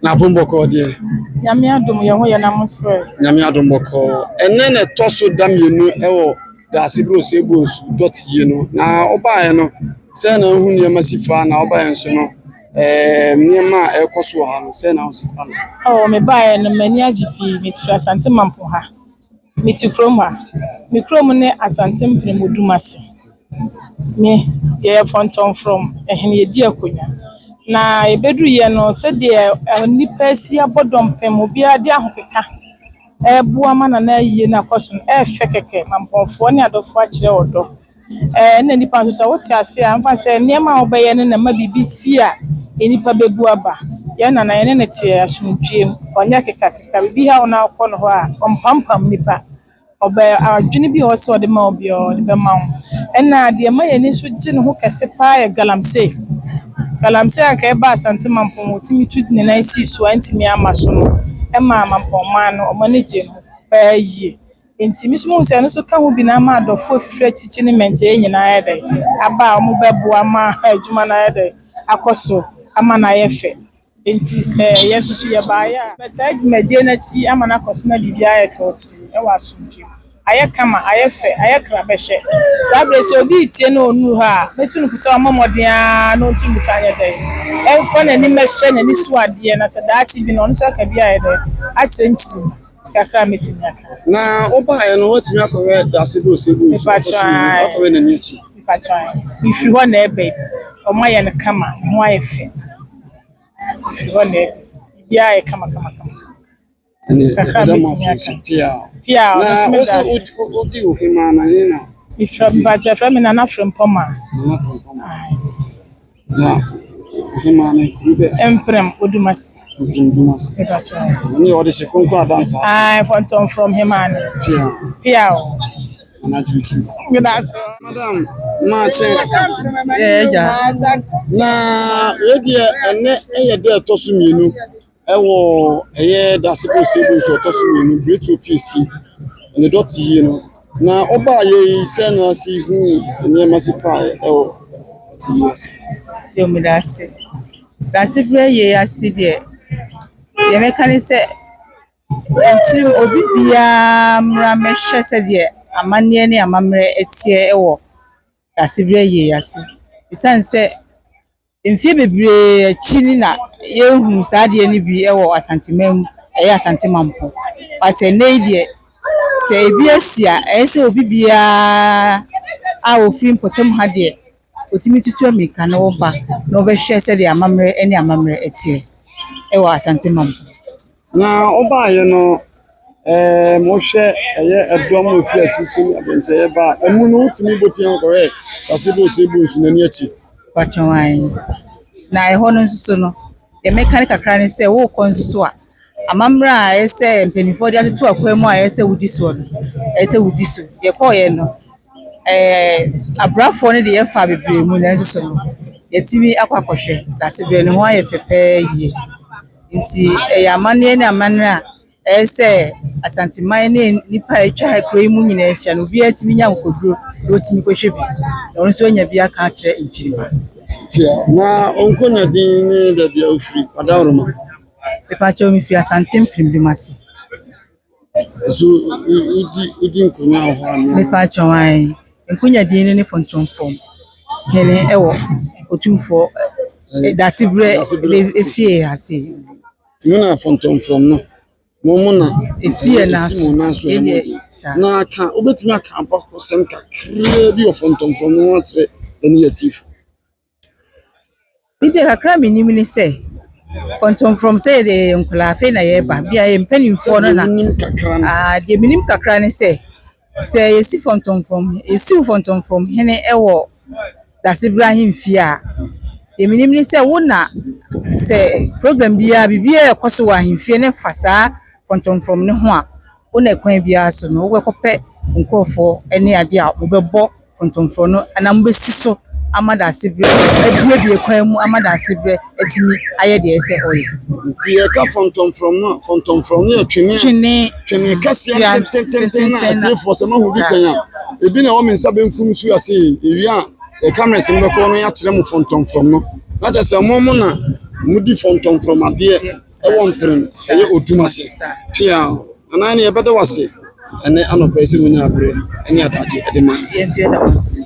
Na apom bɔkɔɔ deɛ? Nyame adom yɛn ho yɛ na mo nso ɛ? Nyame adom bɔkɔɔ. Ɛnnɛ na ɛtɔ so da mmienu wɔ Daasebere Osei Bonsu dɔte yie no. Na wobaeɛ no, sɛn na wohu nneɛma si fa na wobaeɛ nso no, ɛɛ nneɛma a ɛrekɔ so wɔ ha no, sɛn na wosi fa no? Oh, mebaeɛ no m'ani agye pii. Mefiri Asante Mampo ha. Mete kurom ha. Me kurom ne Asante Mprem Odumase. Me, yɛyɛ fɔntɔmfrɔm, ɛhene yɛdi akonnwa. Na yɛbɛduruiɛ no, sɛdeɛ nnipa asi abɔ dɔmpem, obiara de ahokeka ɛreboa ma Nana ayie no akɔ so no, ɛyɛ fɛ kɛkɛ. Mampɔnfoɔ ne adɔfoɔ akyerɛ ɔdɔ. Ɛɛ na nnipa nso sɛ wote ase a, mfa sɛ nneɛma a wobɛyɛ no na ɛma biribi si a, nnipa bɛbu aba. Yɛn nana yɛne no te asomdwoeɛ mu, ɔnyɛ kekakeka. Biribi haw no a wokɔ no hɔ a, ɔmpampam nnipa. Ɔbɛ adwene bi a ɔwɔ sɛ ɔde ma wo biara ɔde bɛma wo. Ɛna deɛ ɛma yɛn ani nso gye ne ho kɛse paa yɛ galamsey. Galamsey a anka ɛba Asante Mampong wɔtumi tu ne nan sii so a ɛntumi amma so no, ɛma Mampongman no wɔn ani gye ne ho paa yie. Nti me nso muhu sɛ ɛno nso ka ho bi na ama adɔfoɔ afifiri akyikyi ne mmɛnkyɛeɛ nyinaa ayɛ dɛn aba a wɔbɛboa ma adwuma no ayɛ dɛn akɔ so ama no ayɛ fɛ. Nti sɛ yɛn nso so yɛbaeɛ a, bɛtaa dwumadie no akyi ama no akɔ so na biribiara ayɛ tɔɔtee wɔ asomdwoe mu. Ayɛ kama, ayɛ fɛ, ayɛ krabɛhwɛ. Saa berɛ sɛ obi retie na ɔnnuru hɔ a, mɛtu no fo sɛ ɔmmɔ mmɔden ara na ɔntu mmirika nyɛ dɛn, ɛmfa n'ani mmɛhyɛ n'ani so adeɛ na sɛ daakye bi no ɔno nso aka bi ayɛ dɛn akyerɛ nkyiri mu. Nti kakra a mɛtumi aka. Na wobaeɛ no woatumi akɔhwɛ Dase Bere Osei Bonsu Mepa ɔtɔ so mmienu, kyɛw, woakɔhwɛ n'ani akyi? Mepa kyɛw, mefiri hɔ na ɛba yi. Wɔayɛ no kama, ne ho ayɛ fɛ. Mefiri hɔ na ɛba yi. Biribiara ayɛ kama kama kama. Ɛne Kakra yɛbɛda mo mɛtumi ase aka. nso pia. Pia, ɔno Na nso wo meda sɛ ase. wodi wo hemaa na he na? Mefrɛ mepa kyɛw, yɛfrɛ me Nana Frempɔma. Nana Frempɔma. Aye. Na hemaa no kuro bɛɛ so? Mprem Odumase. Mprem Odumase. Mepa kyɛw. Ne ɔde hyɛ kronkron adansa ase. Aye, fɔntɔmfrɔm hemaa no. Pia. Pia o. Nana Tutu. Meda ase. Madam Maakye. Ɛgya. Na wei deɛ ɛnɛ ɛyɛ dɛ ɛtɔ so mmienu ɛwɔ ɛyɛ Dasebe Osei Bonsu ɔtɔ so mmienu Great OPC ne dɔte yie no. Na ɔbaa yɛ yi sɛ na ase hu nneɛma si fa ɛwɔ dɔte yi ase. Yo, meda ase. Dasebrɛ yie ase deɛ, deɛ mɛka ne sɛ, nkyiri obi biara mmra mmɛhwɛ sɛdeɛ amanneɛ ne amammerɛ teɛ wɔ dasebrɛ yie ase. Esiane sɛ mfeɛ bebree akyi ni na yɛnhunu saa adeɛ no bi wɔ Asanteman mu, ɛyɛ Asante Mampong. But ɛnnɛ yi deɛ, sɛ ebi asi a, ɛyɛ sɛ obi biara a ofiri mpɔtam ha deɛ, otumi tutu mmirika na ɔba na ɔbɛhwɛ sɛdeɛ amammerɛ ne amammerɛ teɛ wɔ Asante Mampong. Na ɔbaeɛ no, mohwɛ ɛyɛ ɛdɔm a ɛfiri akyirikyiri ne abɛnkyɛeɛ ba a, ɛmu no wotumi bɔ pia kɔhwɛ Dasebe Osei Bonsu n'ani akyi. Pakyɛw ae. Na ɛhɔ no nso so no, deɛ mɛka ne kakra ne sɛ wokɔ nso so a, amammerɛ a ɛyɛ sɛ mpanimfoɔ de atoto akwan mu a ɛyɛ sɛ wodi soɔ no, ɛyɛ sɛ wodi so. Deɛ kɔɔeɛ no, abrafoɔ no de yɛfa bebree mu nanso so no, yɛtumi akɔ akɔhwɛ. Dasebrɛ ne ho ayɛ fɛ pɛɛ yie. Nti ɛyɛ amanneɛ ne amanneɛ a ɛyɛ sɛ Asanteman ne nnipa a atwa ha kuro yi mu nyinaa ahyia no, obiara tumi nya akokoduro na otumi kɔhwɛ bi. Na ɔno nso anya bi aka akyerɛ nkyirimma. Pia. Na ɔnkonya din ne baabi a wofiri, Adaworoma. Mepa kyɛw mefiri Asante Mpremdum ase. So wodi nkonnwa wɔ hɔ anaa? Mepa kyɛw ae. Nkonya din no ne Fɔntɔmfrɔm hene ɛwɔ Otumfoɔ Dasebrɛ efie ase. Nti mo na fɔntɔmfrɔm no, mo na Esi yɛn nan esi so. mo nan so Yɛn ɛmo deɛ deɛ. saa. Na ka wobɛtumi aka abakɔsɛm kakraa bi wɔ fɔntɔmfrɔm no ho akyerɛ ɛne yɛtiifo. Me deɛ kakra a menim ne sɛ fɔntɔmfrɔm sɛ yɛde yɛyɛ nkwadaa afei na yɛreba bia yɛ mpanimfoɔ no Sɛdeɛ na wonim kakra no. Ah, deɛ menim kakra ne sɛ sɛ yɛsi fɔntɔmfrɔm yɛsiw fɔntɔmfrɔm hene ɛwɔ Dasebrɛ ahemfie a, deɛ menim ne sɛ wo na sɛ program biara biribiara ɛkɔ so wɔ ahemfie ne fa saa fɔntɔmfrɔm no ho a, wo na kwan biara so no wobɛkɔpɛ nkurɔfoɔ ne adeɛ a wobɛbɔ fɔntɔmfrɔm no anaa mobɛsi so ama Dasebrɛ abuebue kwan mu ama Dasebrɛ atumi ayɛ deɛ ɛsɛ ɔyɛ. Nti yɛka fɔntɔmfrɔm no a, fɔntɔmfrɔm no yɛ twene a Twene twene kɛseɛ tia tentententen na tententen na atiefoɔ sɛ mahu bi saa. kan a, ebi na ɛwɔ me nsa benkum so ase yi, ewie a yɛ cameras no bɛkɔ no yɛakyerɛ mo fɔntɔmfrɔm no. Na kyerɛ sɛ mo mo na Mudi fɔntɔmfrɔmadeɛ ɛwɔ Mprem, ɛyɛ Odumase. Pia anaa ne yɛbɛda wase ɛnɛ anɔpa yi sɛ wonya aberɛ ɛne adagye ɛde ma. Yɛn nso yɛda wo ase.